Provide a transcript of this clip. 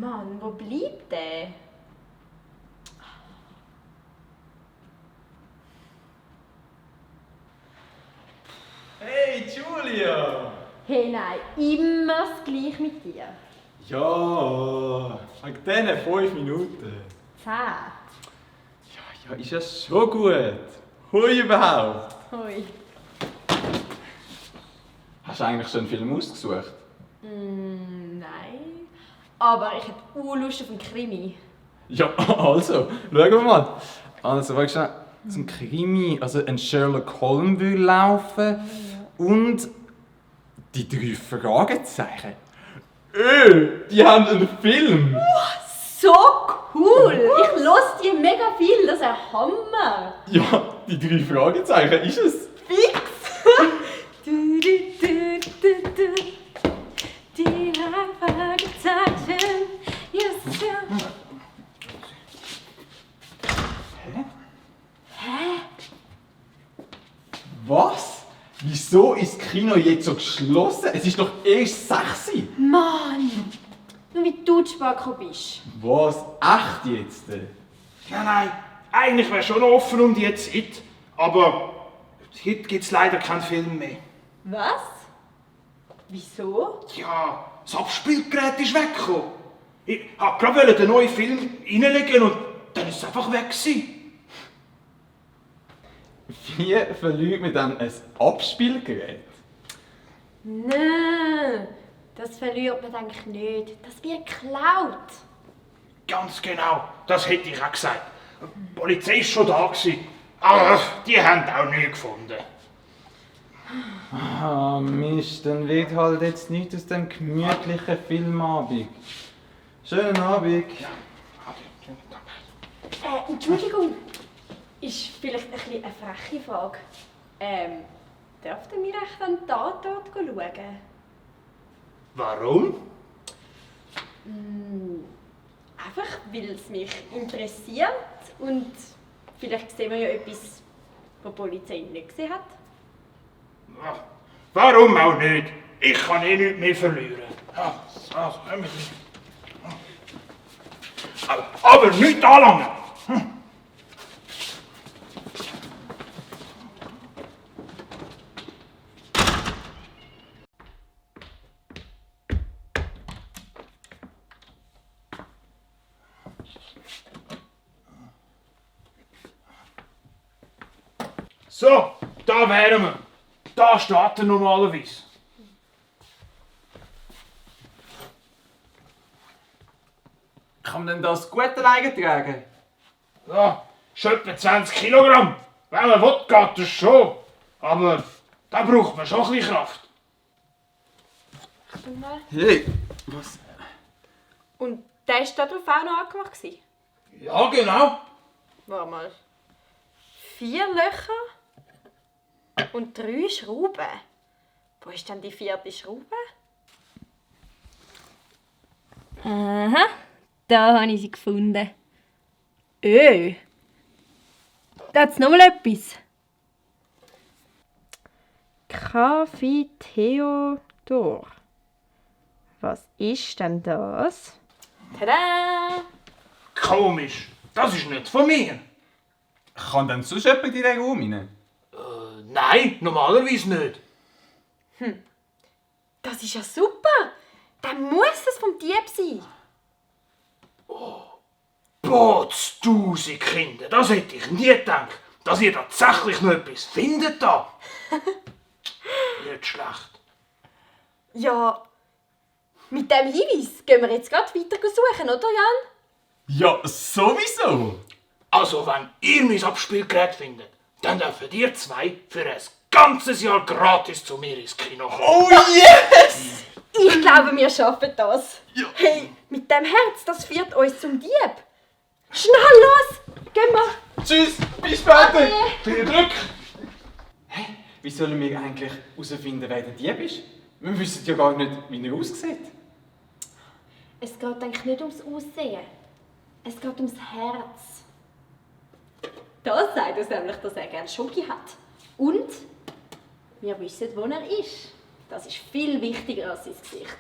Mann, wo bleibt der? Hey, Julia! Hey, nein, immer das Gleiche mit dir. Ja, wegen diesen 5 Minuten. 10. Ja, ist ja schon gut. Hui überhaupt. Hoi. Hast du eigentlich schon einen Film ausgesucht? Nein. Aber ich hätte Lust auf einen Krimi. Ja, also, schauen wir mal. Also, weißt du, so ein Krimi, also ein Sherlock Holmes will laufen und die 3 Fragezeichen. Die haben einen Film. So cool! Ich höre die mega viel, das ist ein Hammer! Ja, die 3 Fragezeichen ist es. Fix! Du, du, du, du, du. Die drei Fragezeichen. Yes, ja. Was? Wieso ist das Kino jetzt so geschlossen? Es ist doch erst 6 Uhr. Mann! Nur wie du zu spät gekommen bist. Was? Echt jetzt? Nein, eigentlich wäre schon offen um die Zeit. Aber heute gibt es leider keinen Film mehr. Was? Wieso? Ja, das Abspielgerät ist weggekommen. Ich wollte gerade den neuen Film reinlegen und dann ist es einfach weg gewesen. Wie verliert man dann ein Abspielgerät? Nein, das verliert man eigentlich nicht. Das wird geklaut. Ganz genau, das hätte ich auch gesagt. Die Polizei ist schon da gewesen. Aber die haben auch nie gefunden. Ah, Mist, dann wird halt jetzt nichts aus dem gemütlichen Filmabend. Schönen Abend. Entschuldigung, ist vielleicht ein bisschen eine freche Frage. Dürften wir echt an den Tatort schauen? Warum? Einfach, weil es mich interessiert und vielleicht sehen wir ja etwas, was die Polizei nicht gesehen hat. Ja, warum auch nicht? Ich kann eh nichts mehr verlieren. Ja, also, kommen wir. Aber nicht anlangen! So, da wären wir. Da steht er normalerweise. Kann man denn das gut alleine tragen? Ja, ist etwa 20 Kilogramm. Wenn man will, geht das schon. Aber da braucht man schon ein bisschen Kraft. Schau mal. Hey, was? Und der war da drauf auch noch angemacht? Ja, genau. Warte mal. 4 Löcher und 3 Schrauben. Wo ist denn die 4. Schraube? Aha, da habe ich sie gefunden. Da hat es nochmal etwas. Kaffee Theodor. Was ist denn das? Tada! Komisch. Das ist nicht von mir. Kann denn sonst jemand in den Raum rein? Nein, normalerweise nicht. Das ist ja super! Dann muss es vom Dieb sein. Potstausend Kinder, das hätte ich nie gedacht, dass ihr tatsächlich noch etwas findet da. Nicht schlecht. Ja, mit dem Hinweis gehen wir jetzt gerade weiter suchen, oder Jan? Ja, sowieso! Also, wenn ihr mein Abspielgerät findet, dann dürfen ihr 2 für ein ganzes Jahr gratis zu mir ins Kino kommen. Oh yes! Ich glaube, wir schaffen das. Ja. Hey, mit dem Herz, das führt uns zum Dieb. Schnell los! Gehen wir! Tschüss, bis später! Viel Glück! Wie sollen wir eigentlich herausfinden, wer der Dieb ist? Wir wissen ja gar nicht, wie er aussieht. Es geht eigentlich nicht ums Aussehen. Es geht ums Herz. Das sagt uns nämlich, dass er gerne Schoki hat. Und wir wissen, wo er ist. Das ist viel wichtiger als sein Gesicht.